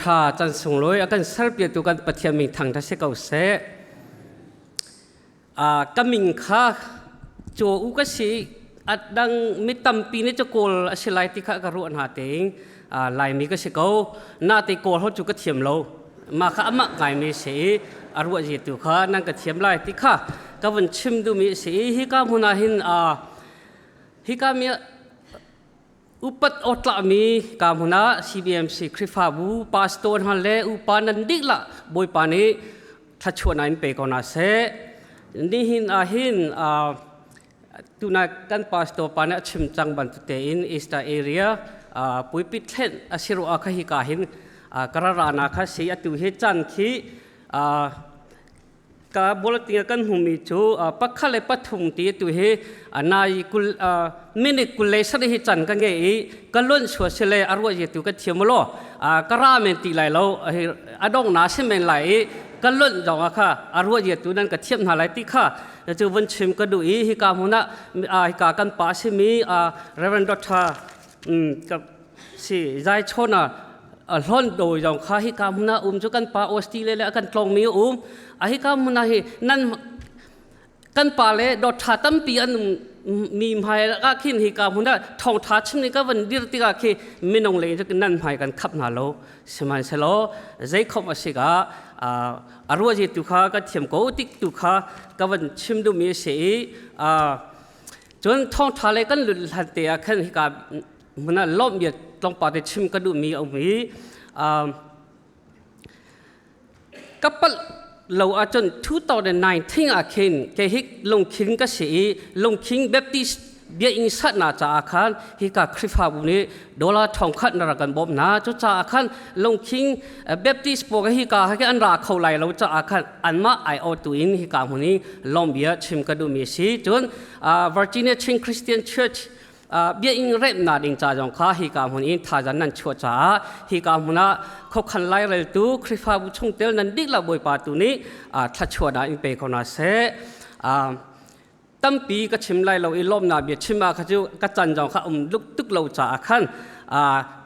Tha can sunglawi a kan serpiatu kan Pathian min thang tha si ko seh. Ka min kha caw u ka si a dang mi tampi nih cu kawl a si lai ti kha ka ruah hna tein Laimi ka si ko. Na te kawl ho cu ka thiam lo. Ma kha amah ngaimi si i a ruah zia tu kha nan ka thiam lai ti kha ka vun chim duhmi a si i hika hmun ah hin hika mi Upat awtlahmi ka hmun ah CBMC Khrihfabu pastor hna le upa nan dihlak Bawipa nih thluachuahnak in pe ko hna seh. Nihin ah hin tuna kan pastor pa nih a chim cang bantuk tein Easter area puipit thlen a si ruah kha hi ka hin kararana kha si atu hi chan khi Ka bulletin ah kan hmumi cu pakhat le pathum ti tu hi nai kul minute kul le sarih hi can ka ngei i ka lonh sua si le a ruah tu ka thiam law ka ra men ti lai lo a dong na si men lai i ka lonh zong ah kha a ruah tu nan ka thiam hna lai ti kha cu vun chim ka duh i hika hmun ah hika kan pa simi Reverend Dr. Si zai chawn ah hlon doi zong kha hika hmun ah um cu kan pa Australia le kan tlong mi um a hika hmun ah hi nan kan pa le dot tha tampi an um mi hmai ah khin hika hmun ah thong tha chim ni ka van dir tikah khi minung le nan hmai kan khap hna lo sihmanhsehlaw zei khom a si ka a ruazi tu kha ka thiam ko tik tu kha ka van chim duh mi a si i cun thong tha le kan lut hlan te ah khan hika hmun ah lawmh bia tlawmpal te chim ka duhmi a um i ka palh lo ahcun 2019 ah khin kei hi lungkhin ka si i lungkhin Baptist biakinn satnak caah khan hika Khrihfabu nih dollar thong khat na rak kan bawmh hna. Cucaah khan lungkhin Baptist pawl hika hi an ra kho lai lo caah khan anmah aiawhtu in hika hmun i lawm bia chim ka duhmi a si. Cun Virginia Chin Christian Church biakinn remhnak ding ca zong kha hika hmun in thazan nan chuah caah hika hmun ah khuakhan laireltu Khrihfabu chungtel nan dihlak Bawipa tu nih thluachuahnak in pe ko hna seh. Tampi ka chim lai lo i lawmnak bia chim ah kha cu ka can zong kha um tuk lo caah khan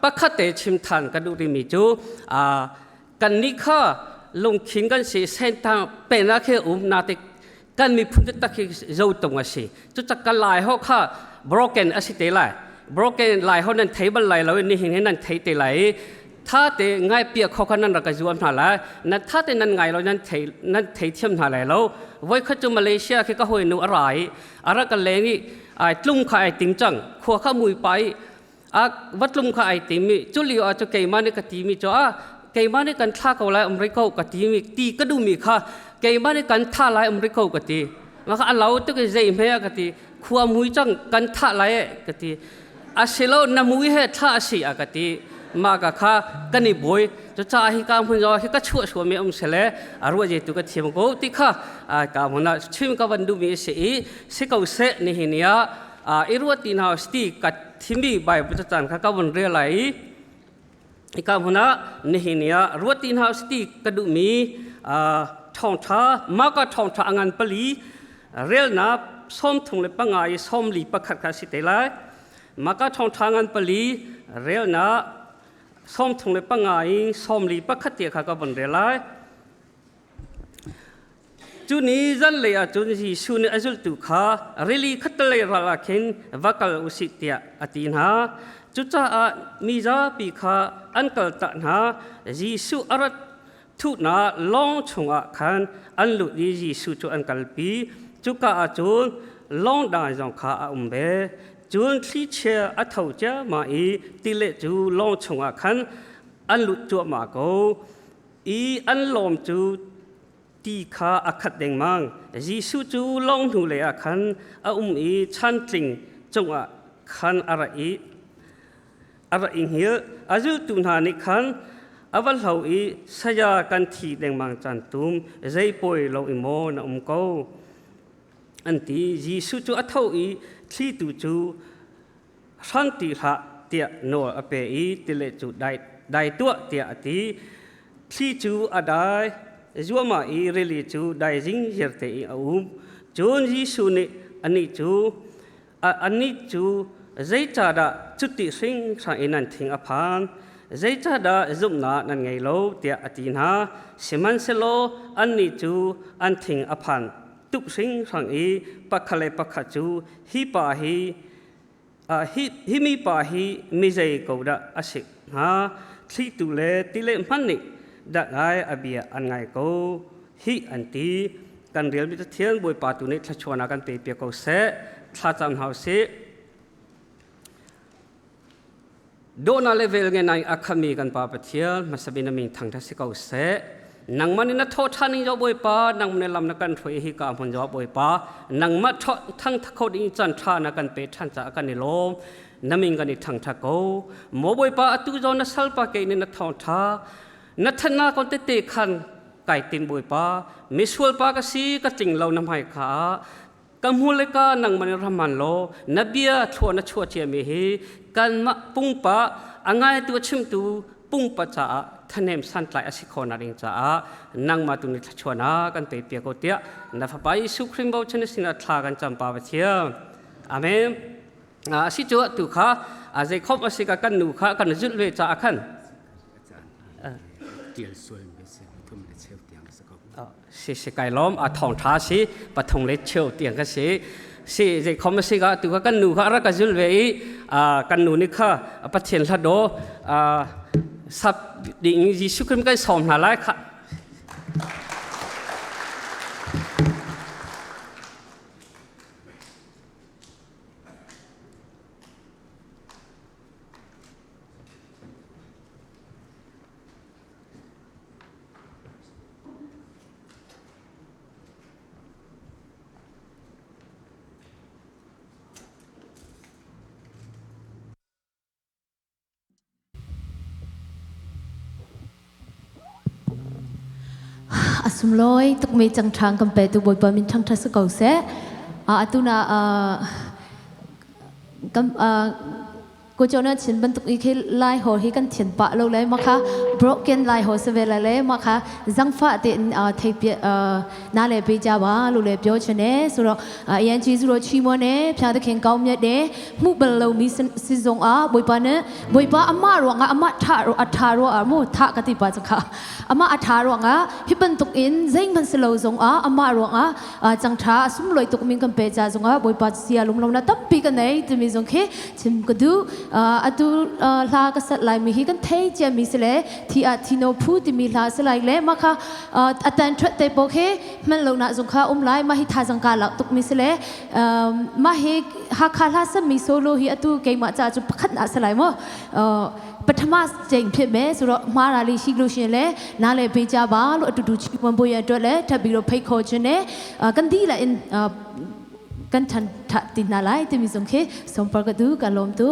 pakhat te chim than ka duh rihmi cu kannih kha lungkhin kan si sentang pen ah khi um na te kan miphun taktak hi zotung a si. Cucak ka lai ho kha broken a si te lai, broken lai ho nan thei bal lai lo i nihin hi nan thei te lai i tha te ngai pia kho kha nan rak ka zuam hna lai. Nan tha te nan ngai lo, nan thei nan thei thiam hna lai lo. Voi khat cu Malaysia khi ka hawi nu a ra i a rak ka leng i ai tlung kha ai ting cang, khua kha mui pa i a va tlung kha ai tim i cu lio ah cu keimah nih ka ti mi cu a keimah nih kan thla ko lai, um ri ko ka ti mi ti ka duh mi kha keimah nih kan tha lai, um ri ko ka ti. Mah kha a lo tuk i zei hme a ka ti, khua mui cang kan thah lai e ka ti. Asilo na mui he thla a si a ka ti. Mah ka kha kan i buai. Cucaah hi ka hmun hi ka chuah suami um sele a ruah je tu ka thiam ko ti kha ka hmun ah chim ka van duhmi a si i si ko seh. Nihin ah i ruat ti hna sti ka thimi Bible cacaan kha ka vun rel lai i hika hmun ah nihin ah ruat ti hna sti ka duhmi thawngṭha Marka thawngṭha a ngan pali relnak 35 i 41 kha si te lai. Marka thawngṭha ngan pali relnak 35 i 41 te kha ka vun rel lai. Cu ni zanlei ah cun Jesuh nih a zultu kha rili khattelei ral ah khin va kal u sih tiah a ti hna. Cucaah mi zapi kha an kaltak hna. Jesuh a rat thuhnak lawng chungah khan an lut i Jesuh cu an kalpi. Cuka ah cun lawng dang zong kha a um ve. Cun thlichia a tho ciammam i tilet cu lawng chungah khan an lut cuahmah ko i an lawm cu ti kha a khat dengmang. Jesuh cu lawng hnulei ah khan a um i chantling cungah khan a ra i a ra i hngilh. A zultu hna nih khan a va hlo i, "Saya, kan thi dengmang caan tum, zei pawi lo i maw na um ko?" an ti. Jesuh cu a tho i thlitu cu, "Hrang ti hlah," tiah nawl a pe i tilet cu, "Dai, dai tuah," tiah a ti. Thli cu a dai zuahmah i rili cu dai zingzir te i a um. Cun Jesuh nih anih cu, "Zeicahdah cuti hringhran in nan thin a phan? Zeicahdah zumhnak nan ngei lo tiah a ti hna. Sihmanhsehlaw annih cu an thing a phan tuk hringhran i pakhat le pakhat cu hi pa hi hi, hi mi pa hi mi zei ko dah a si hnga? Thlitu le tile hmanh nih dah ngai a bia an ngai ko hih an ti. Kan relmi Pathian Bawipa tu nih thluachuahnak kan pe piak ko seh. Thlacam hna usih. Dawhnak le vel nge nai a khami kan Pa Pathian hmasabin na min thangṭhat si ko seh. Nangmah nih na thawh ṭhan ning zo Bawipa, nangmah nih lam na kan hruai hi ka hmun zo Bawipa. Nangmah thang kho ding caan ṭha na kan pe ṭhan caah kan i lawm. Na min kan i thangṭhat ko. Maw Bawipa, atu zo na salpa ke nih na thawngṭha na ṭhatnak kon tete khan kai tin Bawipa. Misual pa ka si, ka tling lo na hmai kha ah. Ka hmu le ka nangmah nih ram han law na bia thlua na chuah ciami hi kanmah pungpa a ngaitu a chimtu pungpa caah thahnem santlai a si khawhnak ding caah nangmah tu nih thluachuahnak kan pe piak ko tiah na fapa Jesuh Khrih bochan sinah thla kan cam pa Pathian. Amen. A si cu tu kha a zei khom a si ka kan nu kha kan zulh ve caah khan tial sual mi si thum le cheu tiang si ko. Si si kai lawm a thawng tha si pathum le cheu tiang ka si si zei khom si ka tu ka kan nu kha ra ka zul ve i kan nu nih kha Pathian hla do sap ding Jesuh Christ kan sawm hna lai kha. A sunglawi tukmi cangṭhang kan petu Bawipa min ṭhangṭhat si ko seh. Atu na kan ko cho na chin bantuk i khi lai ho hi kan thian pah lo le ma kha broken lai ho se ve la le ma kha zangfa te in thei pi na le pe ja ba lu le pyo chane so ro yan chi zu ro chi mo ne phya de khen kaw myat de mu bal lo mi si zong a boipa ne boipa ama ruang a ama tha ro a tha ro a mu tha ka ti pa cha ama a tha ruang a hi bantuk in zeihmanh si lo zong ah amah ruang ah cangṭha a sumlawi tuk min kan pe ca zong ah Bawipa sia lunglo na tampi ka nei timi zong khi chim ka duh. Atu hla ka sat lai mi hi kan thei cia mi si le thi ah thino phu timi hla si lai le mah kha atan ṭhuat te po khi hman lo na zong kha um lai mah hi thazang ka lak tuk mi si le mah hi Hakha hla sami solo hi atu keimah ca cu pakhat na si lai mu. ပထမကြိမ်ဖြစ်မယ်ဆိုတော့မှားတာလေးရှိလို့ရှိရင်လည်းနားလည်ပေးကြပါလို့အတူတူချီးမွမ်းဖို့ရအတွက်လည်းထပ်ပြီးတော့ဖိတ်ခေါ်ခြင်းနဲ့ကန်ဒီလာအင်ကန်ထန်ထတင်နာလိုက်တမီဆုံးခေဆုံးပကတူကလုံးတု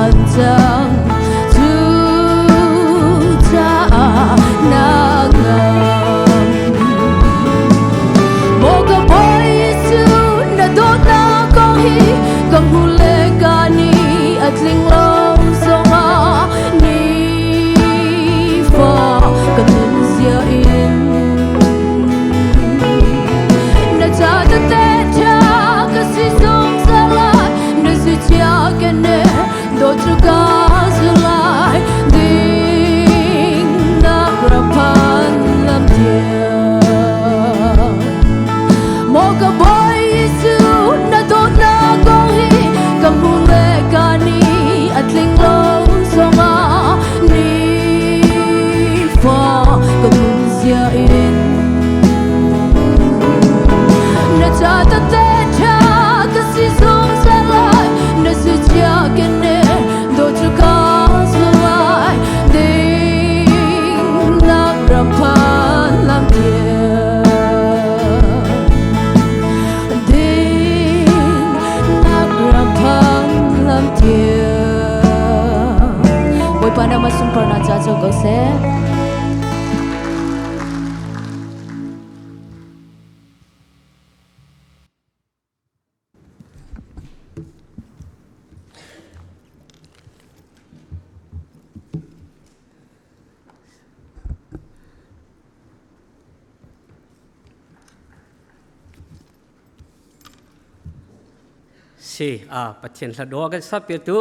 phan cang Cucaah na ngam Maw ka Bawi Jesuh na dawtnak kong hi ka hmu le ka ni a tling lo zongah nifa ka nunzia in na ca tete ṭha ka si zungzal lai na si chia ke ne do chu ka zulai ding nak ra phan lam tiang Maw ka Bawi Jesuh na dawtnak kong hi ka hmu le ka ni a tling lo zongah nifa ka nunzia in na ca tete ṭha ka si zungzal lai na si chia ke ne do chu ka zulai ding nak ram phan lam tiang ding nak ram phan lam tiang Bawipa nama sunparnak ca cu ko seh. Si a Pathian hla dawh kan sak piatu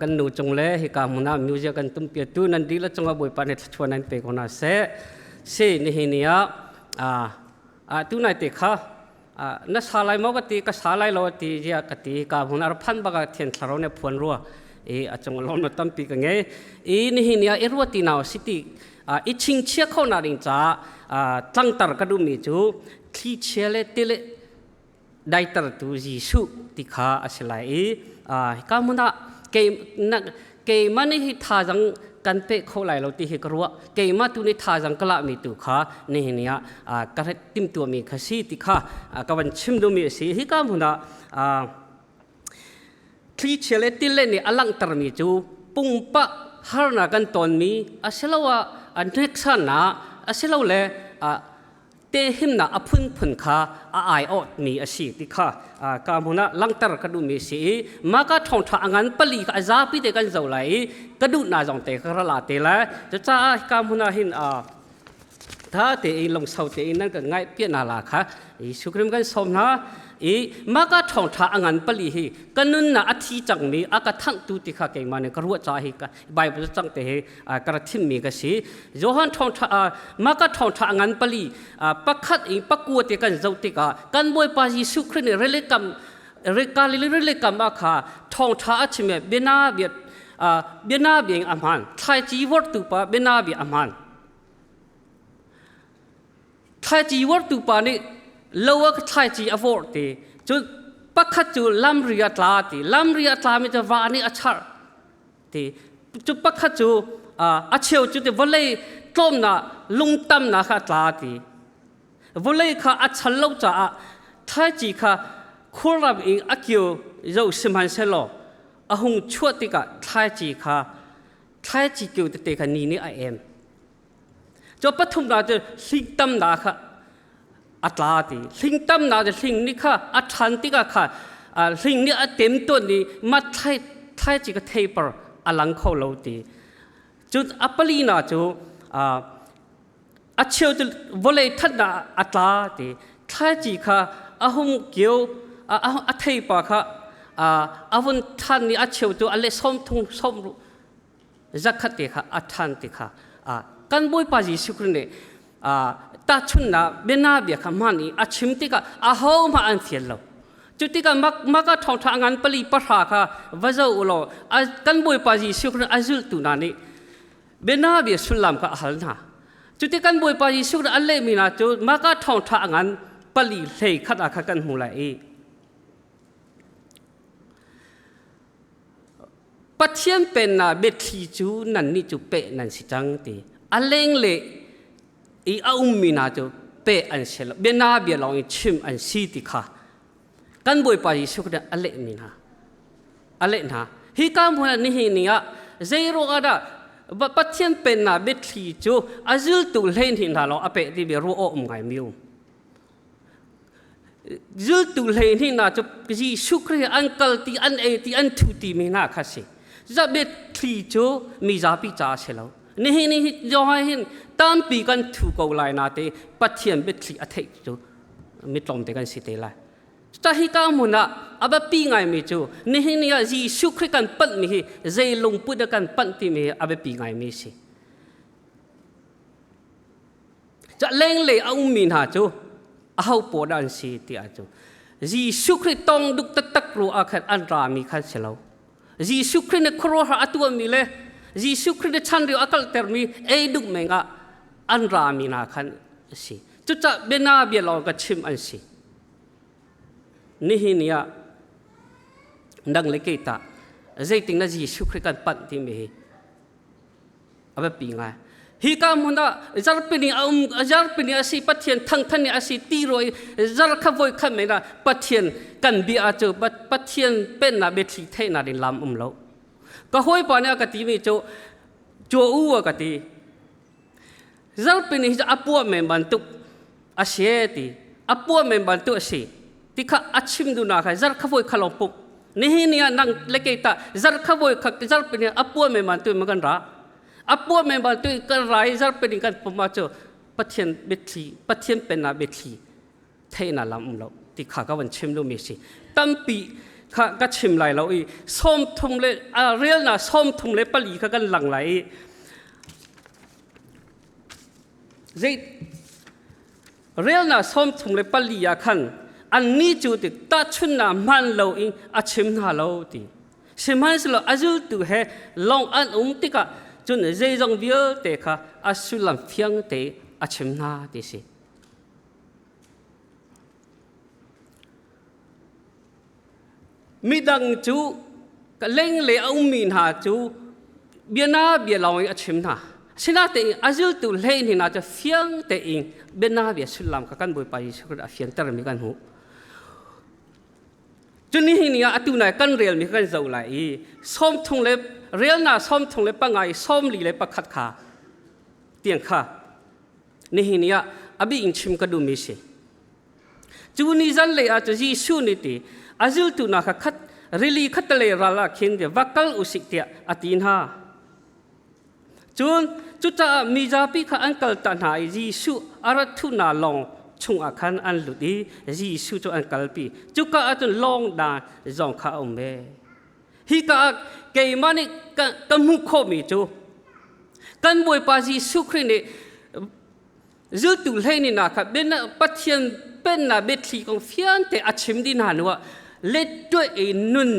kan nu cung le hika hmun ah music kan tum piatu nan dihlak cungah Bawipa nih thluachuah nan pe ko hna seh. Si nihin ni ah tu nai te kha na sa lai maw ka ti ka sa lai lo ti zia ka ti ka hmun ar phan baka thian thlarau ne phuan rua i a cung lom na tampi ka ngei i nihin ni ah i ruat ti naw city i chingchia kho na ding ca tlangtar ka duhmi cu thli chia le tile daiter tu Jesuh ti kha a si lai i hika hmun ah keimah nih hi thazang kan pe kho lai lo ti hi ka ruah keimah tu nih thazang ka lahmi tu kha nihin ni ah ka timhtuahmi kha si ti kha ka van chim duhmi a si hika hmun ah thlichia le tile nih a langhtermi cu pumpak harnak kan tonmi asiloah hneksannak asilole te himnak a phunphun kha a aiawhmi a si ti kha ka hmun ah langhter ka duhmi a si i mah ka ṭhawngṭha a ngan pali kha a zapi te kan zo lai i ka duhnak zong te ka ra la te lai cucaah ka hmun ah hin tha tein lungsau tein nan kan ngaih piah na la kha Jesuh Khrih kan sawm hna i mah ka ṭhawngṭha a ngan pali hi ka nunnak a thi cangmi a ka thanghtu ti kha keimah nih ka ruah caah hi Bible cang te hi ka ra thimmi ka si Johan ṭhawngṭha mah ka ṭhawngṭha a ngan pali pakhat in pakua te kan zoh tikah kan Bawipa Jesuh Khrih nih rili kam Galilee rili kam ah kha ṭhawngṭha a chim i biana bia biana bia in a hman thlaici vorhtu pa biana bia a hman Thlaici vorhtu pa nih lo ah thlaici a vorh ti cun pakhat cu lamri a tla ti lamri a tlami cu va nih a charh ti cu pakhat cu a cheu cu ti vawlei tlawmnak lungtamnak kha a tla ti vawlei kha a chal lo caah thlaici kha khulram in a kio zo sihmanhsehlaw a hung chuah tikah thlaici kha thlaici kio tete kha ni nih a em Cu pathumnak cu hling tamnak kha a tla ti. Hling tamnak cu hling nih kha a ṭhan tikah kha hling nih a tem tawn i ma thlai thlaici ka theipar a lang kho lo ti. Cun a palina cu a cheu cu vawlei thatnak a tla ti. Thlaici kha a hung kio a theipa kha a vun ṭhan i a cheu cu a le sawm thum sawm zakhat te kha a ṭhan ti kha kan Bawipa Jesuh Khrih nih tahchunhnak bianabia kha hman i a chim tikah ahohmah an fial lo. Cu tikah maka ṭhawngṭha a ngan pali pahra kha va zoh u law kan Bawipa Jesuh Khrih a zultu hna nih bianabia sullam kha a hal hna. Cuti kan Bawipa Jesuh Khrih a lehmi hna cu maka ṭhawngṭha a ngan pali hlei khat ah kha kan hmu lai i Pathian pennak biathli cu nannih cu peh nan si cang ti a lengle i a ummi hna cu peh an si lo bianabia lawng in chim an si ti kha kan Bawipa Jesuh Khrih a lehmi hna a leh hna. Hi ka hmun ah nihin ni ah zeiruang ah dah Pathian pennak biathli cu a zultu 12 hna lawng a peh timi ruah awk um ngai mi um. Zultu 12 hna cu Jesuh Khrih an kal ti, an ei ti, an thu ti mi hna kha si. Cucaah biathli cu mi zapi ca a si lo. Nihin ni hi Johan hin tampi kan thu ko lai na te Pathian biathli a theih cu mi tlawmte kan si te lai. Cucaah hika hmun ah a biapi ngaimi cu nihin ni ah Jesuh Khrih kan panhmi hi zei lungput ah kan panh timi hi a biapi ngaimi a si. Cuah lenglei a ummi hna cu aho paw dah an si ti ahcun Jesuh Khrih tong duk taktak ru ah khan an rami khan si lo. Jesuh Khrih nih khuaruahhar a tuahmi le Jesuh Khrih nih chanreu a kaltermi ei duk meng ah an rami hna khan a si. Cucaah biana bia lawng ka chim an si. Nihin ni ah nang le kei tah zeiting na Jesuh Khrih kan panh timi hi a biapi ngai. Hi ka hmun ah zarhpini a um zarhpini a si Pathian thangthan ni a si ti ro i zar kha voi khat men ah Pathian kan bia cu Pathian pennak biathli theihnak ding lam um lo. Ka hawipa nih a ka timi cu cua u a ka ti. Zarhpini hi a puah men bantuk a si ti a puah men bantuk a si ti kha a chim duhnak kha zar kha voi kha lawng pumh nihin ni ah nang le kei tah zar kha voi kha zarhpini a puah men bantuk ma kan ra a puah men bantuk kan ra i zarhpini kan pum ah cu Pathian biathli Pathian pennak biathli theihnak lam um lo ti kha ka van chim duhmi si tampi kha ka chim lai lo i 33 le relna 34 kha kan lang lai i zei relna 34 ah khan annih cu ti tahchunnak hman lo in a chim hna lo ti sihmanhsehlaw a zultu he lawng an um tikah cun zeizong vialte kha a sullam fiang te a chim hna ti si. Midang cu lenglei a ummi hna cu biana bia lawng in a chim hna. Sinain a zultu 12 hna cu fiang tein biana bia sullam kha kan Bawipa Jesuh Khrih a fiantermi kan hmuh. Cun nihin ni ah atu nai kan relmi kan zoh lai i 30 le relnak 35 i 41 kha tiang kha nihin ni ah a bik in chim ka duhmi si. Cu ni zanlei ah cu Jesuh nih ti a zultu hna kha khat rili khattelei ral ah khin va kal u sih tiah a ti hna. Cun cucaah mi zapi kha an kaltak hna i Jesuh a rat thuhnak lawng chungah khan an lut i Jesuh cu an kalpi. Cuka ah cun lawng dan zong kha a um ve. Hika ah keimah nih ka hmuh khawhmi cu kan Bawipa Jesuh Khrih nih Zultu 12 hna kha Pathian pennak biathli kong fiangte a chim dih hna hnuah lettuah i nun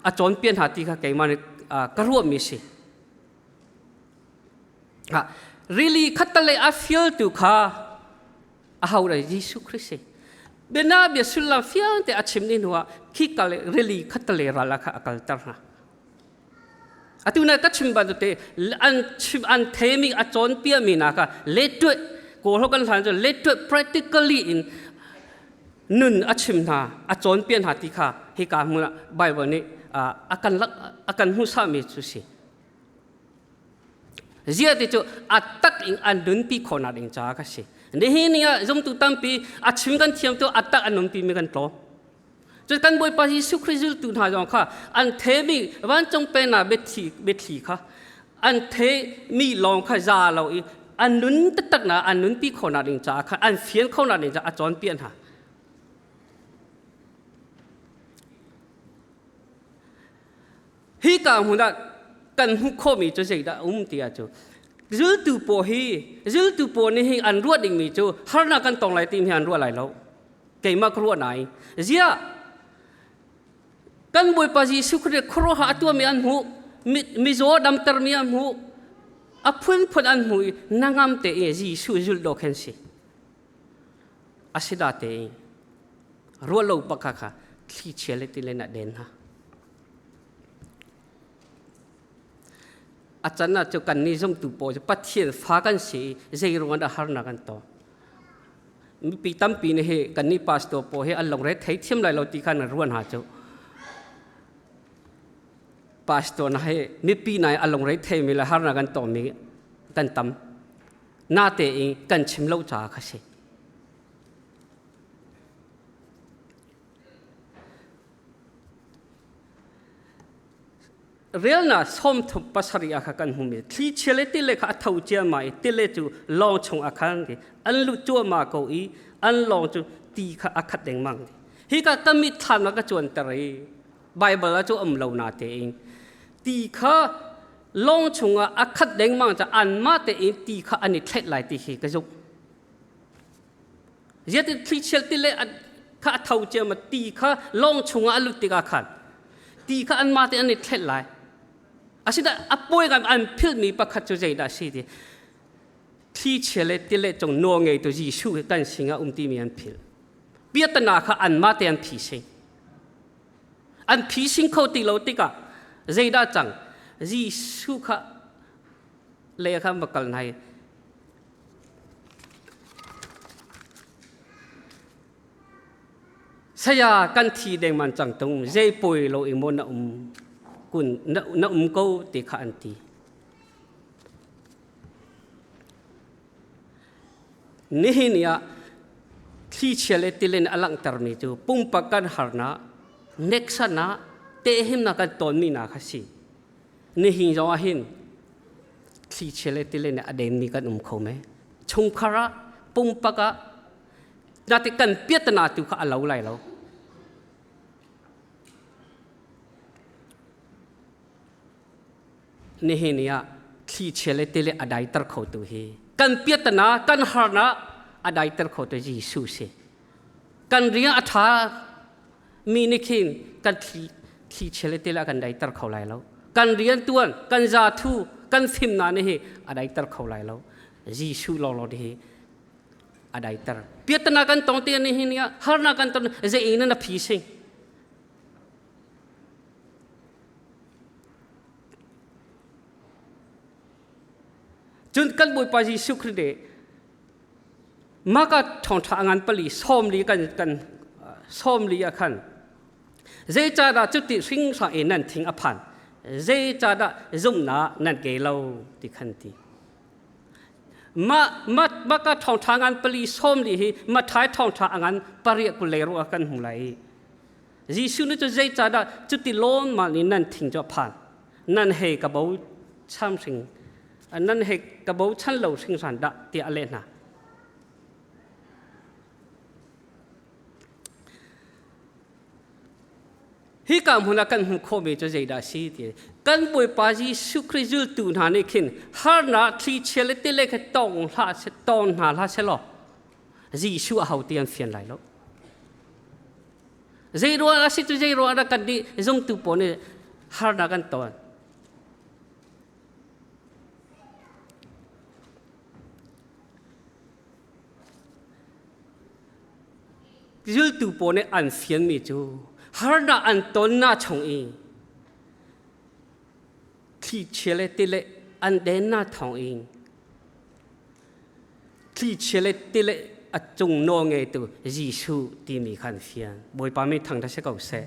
a cawnpiak hna ti kha keimah nih ka ruahmi a si. Rili khattelei a fialtu kha aho dah Jesuh Khrih si. Biana bia sullam fiangte a chim dih hnuah khi kal rili khattelei ral ah kha a kalter hna. Atu na ka chim bantuk an chim an theimi a cawnpiakmi hna kha lettuah kawl kan hlan cu lettuah practically in nun a chim hna a cawnpiak hna ti kha hika hmun ah Bible nih a kan a kan hmuhsakmi cu si. Zia ti cu a tak in an nunpi khawhnak ding caah ka si. Nihin ni ah zumtu tampi a chim kan thiam tu a tak an nunpi mi kan tlawm. Cun kan Bawipa Jesuh Khrih zultu hna zong kha an themi vancung pennak biathli kha an themi lawng kha za lo i an nun taktak na an nunpi khawhnak ding caah khan an fian khawhnak ding caah a cawnpiak hna. Hi ka hmun ah kan hmuh khawhmi cu zeidah a um ti ahcun zultu pawl hi zultu pawl nih hi an ruah dingmi cu harnak kan tong lai timi hi an ruah lai lo. Keimah ka ruah nain ziah kan Bawipa Jesuh Khrih khuaruahhar a tuahmi an hmuh mizaw damtermi an hmuh a phunphun an hmuh i nangam te i Jesuh zulh dawh khin si asida te i ruah lo bak kha thlichia le tilen ah den hna a can ah cu kan nih zumtu pawl cu Pathian fa kan si i zei ruang dah harnak kan tong mipi tampi nih hi kan nih pastor pawl hi an lungre thei thiam lai lo ti khan an ruan ha cu. Pastor na he mipi nai a lungre theimi le harnak kan tongmi kan tam. Natein kan chim lo caah kha si. Relna 37 ah kha kan hmu mi thli chia le tile kha a tho ciama i tile cu lawng chung a khan ti an luh cuahmah ko i an lawng cu ti kha a khat lengmang ti hi ka ka mit thlam ah ka cuanter i Bible ah cu um lo na tein ti kha lawng chungah a khat lengmang ca anmah tein ti kha an i thlet lai ti hi ka zumh. Ziatin thlichia tile kha a tho ciam ti kha lawng chungah a lut tikah khan ti kha anmah tein an i thlet lai. Asinain a puai ngai an philhmi pakhat cu zeidah a si ti thlichia le tile cung nawl ngeitu Jesuh hi kan singah um timi an philh. Piatana kha anmah te an phi An phising kho ti lo tikah zeidah cang? Jesuh kha le kha va kal nai. Saya kan thi dengman cang tung zei poi lo i maw na um kun na um ko ti kha an ti. Nihin ah thlichia le tilin a langhtermi cu pumpak kan harnak, hneksanak, tehhimnak kan tawnmi hna kha si. Nihin zong ah hin thlichia le tilin a denmi kan um kho me. Chungkhar ah, pumpak ah, nati kan piatana tu kha a lo lai lo. Nihin ni ah thlichia le tile a daiter khotu hi kan piatana kan harnak a daiter khotu Jesuh si. Kan rian a ṭha mi nih khin kan thlichia le tile a kan daiter kho lai lo. Kan rian tuan, kan zathu, kan fimnak nih hi a daiter kho lai lo. Jesuh lawnglawng hi a daiter. Piatana kan tong te ni hi ni ah harnak kan ton zei in na phi sing. Cun kan Bawipa Jesuh Khrih nih maka ṭhawngṭha a ngan pali 40 kan kan 40 ah khan zeicahdah cuti hringhran in nan thing a phan zeicahdah zumhnak nan ngei lo ti khan ti mah mah maka ṭhawngṭha ngan pali 40 hi Matthai ṭhawngṭha a ngan pariat kul le ruah kan hmu lai Jesuh nih cu zeicahdah cuti lawnmal in nan thing cu a phan? Nan hei ka bo cham hring, nan hei ka bochan lo hringhran dah tiah a leh hna. Hika hmun ah kan hmuh khawhmi cu zeidah a si ti kan Bawipa Jesuh Khrih zultu hna nih khin harnak thlichia le tile kha tong hlah tong hna hlah selaw Jesuh a ho ti an fian lai lo. Zei ruang a si cu zei ruang dah kan nih zumtu pawl nih harnak kan ton. Zultu pawl nih an fianmi cu harnak an tonnak chung i thlichia le tile an dennak thawng in Thlichia le tile a cung nawl ngeitu Jesuh timi kha an fian. Bawipa mi thangṭhat si ko seh.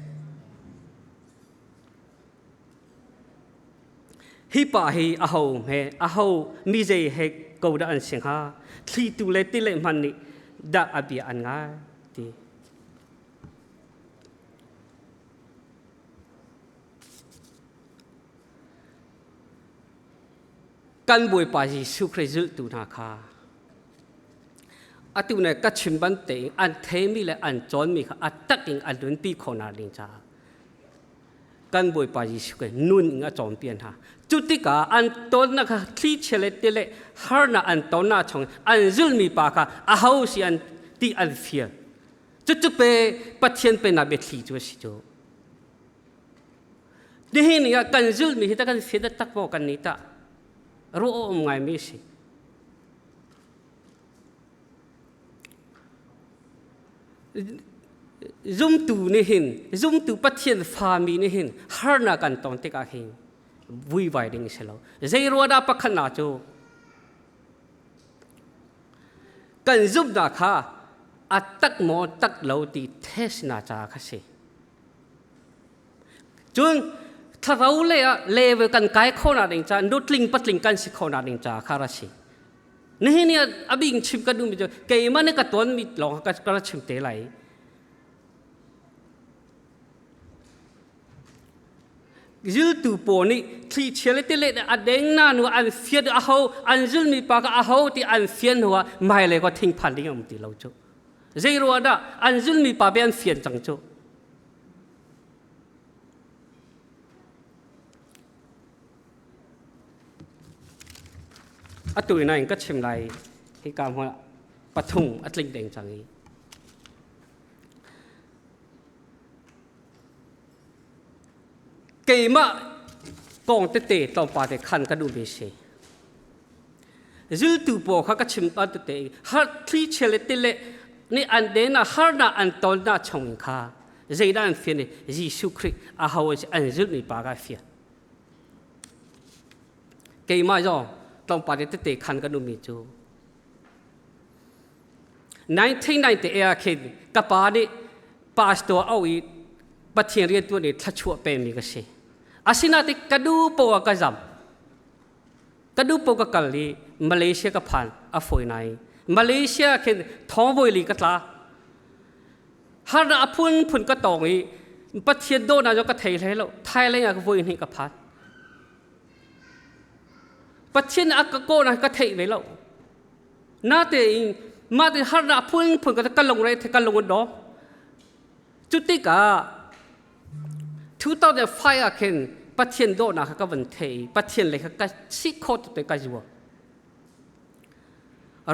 Hi pa hi aho he aho mi zei he ko dah an si hnga? Thlitu le tile hmanh nih dah a bia an ngai ti. Kan Bawipa Jesuh Khrih zultu hna kha atu ne ka chim bantein an theimi le an cawnmi kha a tak in an nunpi khawhnak ding caah kan Bawipa Jesuh Khrih nun in a cawnpiak hna. Cu tikah an tawnnak kha thlichia le tile harnak an tonnak chung an zulmi pa kha aho si an ti an fial. Cucu pe Pathian pennak biathli cu a si cu. Nihin ni ah kan zulhmi hi ta kan fian taktak maw kan nih tah ruah um ngaimi a si. Zumtu nih hin zumtu Pathian fami nih hin harnak kan ton tikah hin vuivai ding a si lo. Zei ruah dah pakhatnak cu kan zumhnak kha a tak maw tak lo ti test na caah kha si. Cun Thlarau le ah level kan kai kho na ding ca nutling patling kan si kho na ding ca kha ra si. Nihin ni a bing chim ka duhmi cu keimah nih ka tuanmi lawng ka ka chim te lai. Zultu pawl nih thlichia le tilet a deng na nu an fian a ho an zulmi pa ka a ho ti an fian hnu ah hmailei ko thingphan ding a um ti lo cu. Zei ruah dah an zulmi pa be an fian cang cu. Atu ina in ka chim lai hika hmun pathum a tling deng cang i keimah kong tete tlawmpal te khan ka duh mi si. Zultu pawl kha ka chim ta tete har thli chia le tile nih an den ah harnak an ton na chung in kha zeidah an fian i Jesuh Khrih a ho an zulhmi pa ka fian. Keimah zong tlawmpal te tete khan kan ummi cu 1998 ah khin ka pa nih pastor au i Pathian riantuan i thlachuah pemi ka si. Asinain ka du poah ka zam. Ka du poah ka kal i Malaysia ka phan a fawi nai. Malaysia khin thawngvoi li ka tla. Harnak a phunphun ka tong i Pathian dawtnak cu ka thei hlei lo. Thailand ah ka voi hnih ka phan. Pathian a ka kawhnak ka theih ve lo. Natein mah te harnak a phunphun ka ka lungre ka lung a dawng. Cu tikah 2005 ah khin Pathian dawhnak kha ka van thei i Pathian lei kha ka si khawh tuk te ka zuam.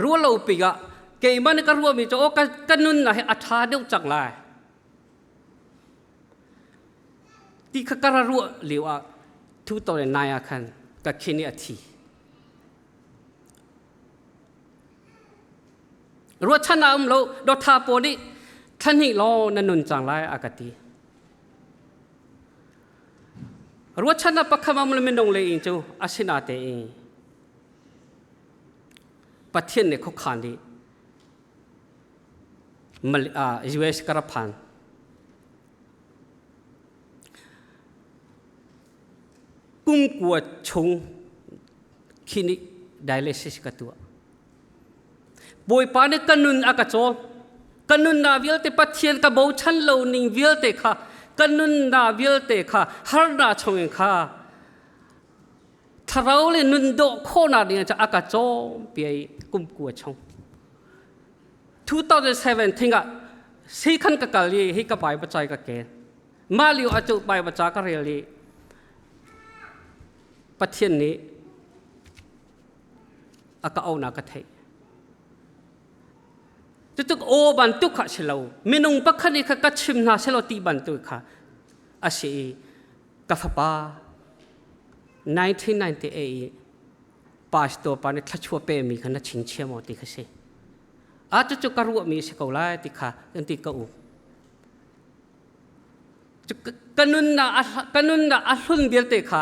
Ruah lo pi ah keimah nih ka ruahmi cu aw ka nunnak hi a ṭha deuh cang lai ti kha ka ra ruah lio ah 2009 ah khan ka khin i a thi. Ruahchan a um lo dawtha pawl nih thla hnih law na nun cang lai a ka ti. Ruahchan a pakhat um le minung le in cu asinatein Pathian nih khuakhan nih US ka ra phan. Kum kua chung khi nih dialysis ka tuah. Bawipa nih ka nun a ka caw. Ka nunnak vialte Pathian ka bochan lo ning vialte kha ka nunnak vialte kha harnak chungin kha thlarau le nun dawh khawhnak ding ah a ka cawm piai kum kua chung 2007 thing ah sikhan ka kal i hi ka Bible cai ka ken mah lio ah cu Bible ca ka rel i Pathian nih a ka aunak ka theih Cutuk aw bantuk kha si lo minung pakhat nih kha ka chim hna selaw ti bantuk kha a si i ka fapa 1998 i pastor pa nih thluachuah pemi kha na chingchia maw ti kha si. A cucu ka ruahmi a si ko lai ti kha kan ti ka u. Ka nunnak ka nunnak a hlun vialte kha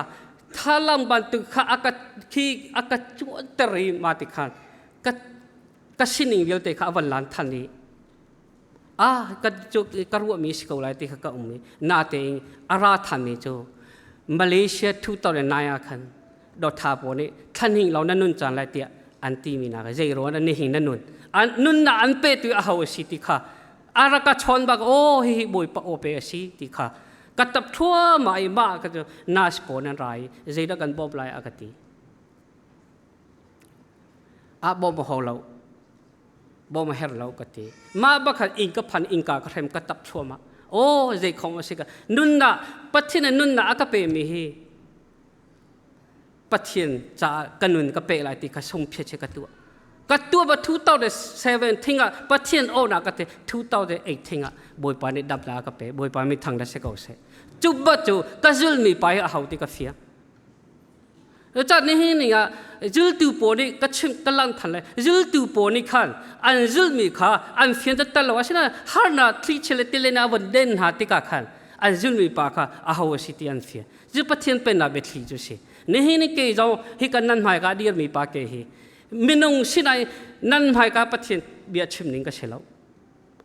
thalang bantuk kha a ka khi a ka cuanter i ma ti khan ka ka sining vialte kha a van lan than i ah ka cu ka ruahmi si ko lai ti kha ka um i natein a ra thanmi cu Malaysia 2009 ah khan dotha pawl nih thlanhing lo na nun caan lai tiah an timi nak zei ruang na nihin na nun an nunnak an pe tu a ho a si ti kha a rak ka chawn bak aw hihi bawipa aw pe a si ti kha ka tap thluahmah i mah ka cu nas pawl nan ra i zeidah kan bawm lai a ka ti a bawm ho lo bawm a herh lo ka ti mah bakhat inn ka phan innka ka hrem ka tap thluahmah aw zei khong a si ka nunnak Pathian a nunnak a ka pemi hi Pathian caah ka nun ka pe lai ti kha sungphiat che ka tuah ka tuah ba 2007 thing ah Pathian awnak ka te 2008 thing ah Bawipa nih damnak ka pe Bawipa mi thang da se ko seh cu ba cu ka zulmi pa hi a ho ti ka fiang Cun nihin ni ah zultu pawl nih ka chimh ka lang than lai zultu pawl nih khan an zulmi kha an fian taktak lo asinain harnak thlichia le tile nih a von den hna tikah khan an zulmi pa kha aho a si ti an fian cu Pathian pennak biathli cu a si nihin ni kei zong hi kan nan hmaika a dirmi pa ke hi minung sinah nan hmaika Pathian bia chim ning ka si lo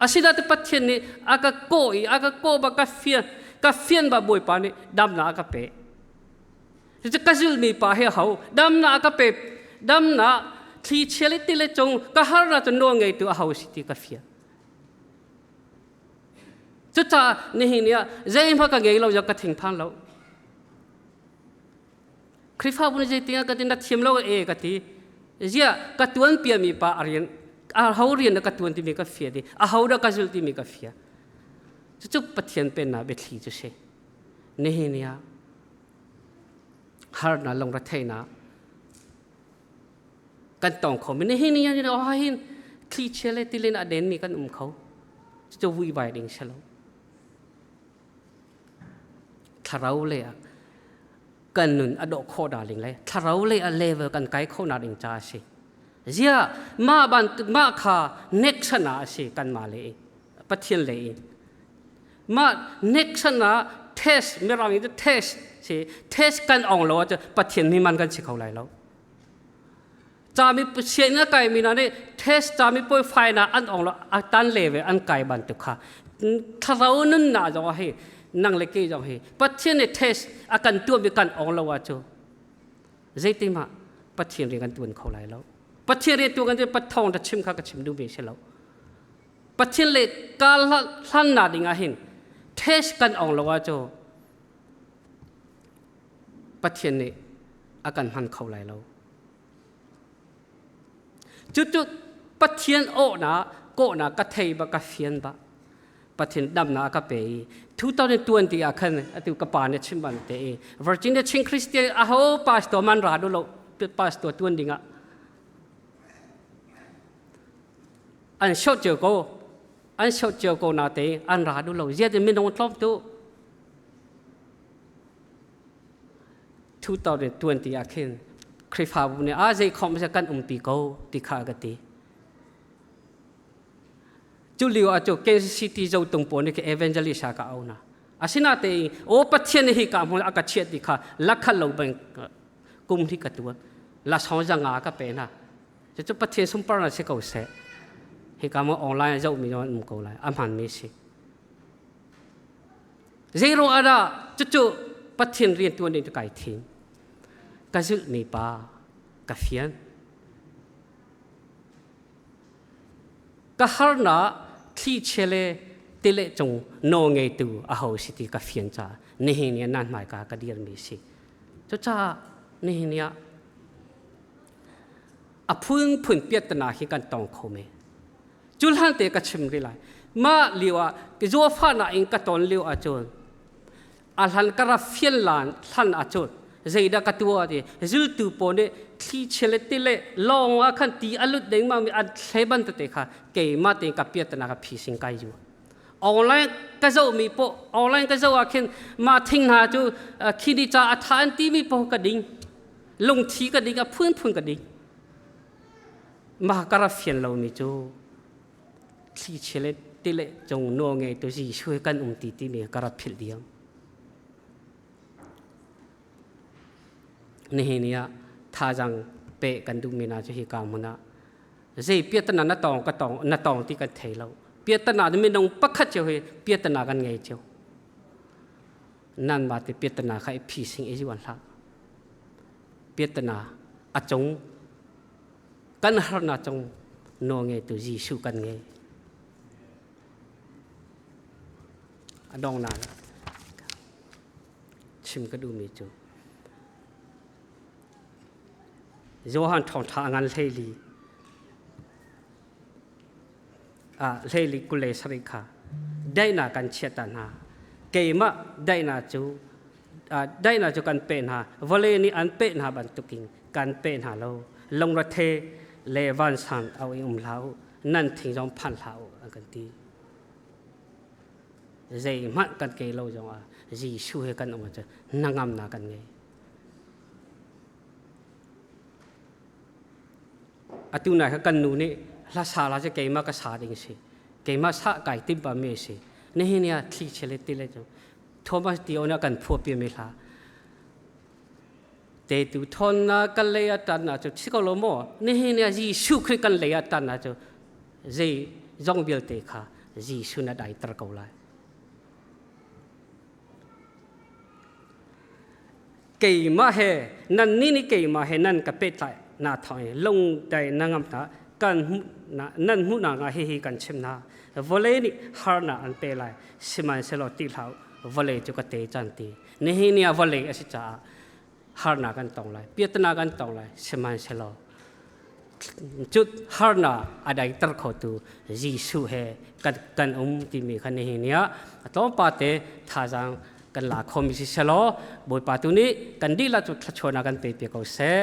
asinain Pathian nih a ka kawh i a ka kawh ba ka fian ka fian ba Bawipa nih damnak a ka pek. Cucu ka zulmi pa hi ho damnak ka pe damnak thli chia le ti le cung ka harnak cu nawl ngeitu a ho si ti ka fiang. Cucaah nihin ni ah zeihmanh ka ngei lo zong ka thingphang lo. Khrihfabu nih zeitin ah ka ti na thiam lo e ka ti. Ziah ka tuan piami pa a rian a ho rian ka tuan timi ka fia di a ho dah ka zul timi ka fia. Cucu Pathian pennak biathli cu si. Nihin ni ah harnak lungretheihnak kan tong kho mi nihin ni ah hin thlichia le tilin a denmi kan um kho. Cucu vuivai ding si lo. Thlarau le ah kan nun a dawh khawh dah ling le thlarau le a level kan kai khawh nak ding ca a si. Zia mah ban mah kha next ah a si kanmah le Pathian le in. Mah next ah test mirang in test si test kan ong lo ah Pathian mi man kan si kho lai lo. Cami sian a kai mi na nih test cami poi fai na an ong lo a tan le ve an kai bantuk kha thlarau nun na zong hi nang le ke zong hi Pathian nih test a kan tuah mi kan ong lo ah cu zeitimah Pathian rian kan tuan kho lai lo Pathian rian tuan kan cu pathong ta chim kha ka chim duh mi si lo Pathian le kal hlan na ding ah hin test kan ong lo ah cu Pathian nih a kan hman kho lai lo. Cucu Pathian awhnak kawhnak ka thei ba ka fian ba Pathian damnak a ka pe i 2020 ah khan atu ka pa nih chim ban te i Virginia Chin Christian aho pastor man ra du lo pastor tuan ding ah an show cio ko an show cio ko na te an ra du lo zia minung tlawm tu 2020 ah khin Khrihfabu nih a zei khom se kan umpi ko ti kha ka ti. Cu lio ah cu Kansas City zo tung pawl nih khi evangelist ka au na. Asinatein o Pathian hi ka hmun a ka chiat ti kha lakhat lo bang kum hi ka tuan. La song zanga ka pe na. Cucu Pathian sunpar na si ko seh. Hi ka mo online zoh mi um ko lai. A hman mi si. Zeiruang ah dah cucu Pathian riantuan ding cu kai thim? Ka zulhmi pa ka fian. Ka harnak thlichia le tile cung nawl ngeitu aho si ti ka fian caah nihin ni ah nan hmaika ka dirmi si. Cucaah nihin ni ah a phunphun piattana hi kan tong kho men. Cu hlan te ka chim rih lai. Mah lio ah zawfahnak in ka ton lio ahcun a hlan ka ra fian lan hlan ahcun zeidah ka tuah ti zultu pawl nih thli chia le ti le lawng ah khan ti a lut dengmang mi an thle ban tete kha keimah tein ka piatana ka phi sing kai ju online ka zoh mi po online ka zoh ah khin mah thing hna cu khini ca a tha an ti mi po ka ding lungthi ka ding a phunphun ka ding Mah ka ra fian lomi cu thlichia le tile cung nawl ngeitu Jesuh he kan um ti timi ka ra philh diam. Nihin ni ah thazaang pe kan duhmi hna cu hi ka hmun ah zei piatana na tong ka tong na tong ti kan thei lo. Piatana cu minung pakhat cio hi piatana kan ngei cio. Nan mah te piatana kha i phi sing i zuan hlah. Piatana a cung kan harnak cung nawlngeitu Jesuh kan ngei. A donghnak chim ka duhmi cu Johan thawngṭha a ngan hleili ah hleili kule sarih kha daihnak kan chiah ta hna keimah daihnak cu daihnak cu kan pe hna vawlei nih an peh hna bantukin kan pe hna lo lungrethe le vansang au i um hlah u nan thing zong phan hlah u an kan ti zeihmanh kan ke lo zong ah Jesuh he kan um ahcun hnangamnak kan ngei atu nai kha kan nu nih hla sa la cu keimah ka sa ding si keimah sa kai tim pa mi si nihin ah thli chele tile cu Thomas Tio nih a kan phuahpi mi hla te tu thon na kan lei a tan na cu si ko lo maw nihin ah Jesuh Khrih kan lei a tan na cu zei zong vialte kha Jesuh na dai ter ko lai. Keimah he nannih nih keimah he nan ka pehtlaih na thawng i lungdai na ngam hna kan hmuh nan hmuhnak ah hihi kan chim hna. Vawlei nih harnak an pe lai, sihmanhsehlaw ti hlah u, vawlei cu ka te cang ti. Nihin ni ah vawlei a si caah harnak kan tong lai, piatana kan tong lai, sihmanhsehlaw cu harnak a daiter khotu Jesuh he kan, kan um timi kha nihin ni ah a tlawmpal te thazaang kan la khomi si selaw Bawipa tu nih kan dihlak cu thluachuahnak kan pe piak ko seh.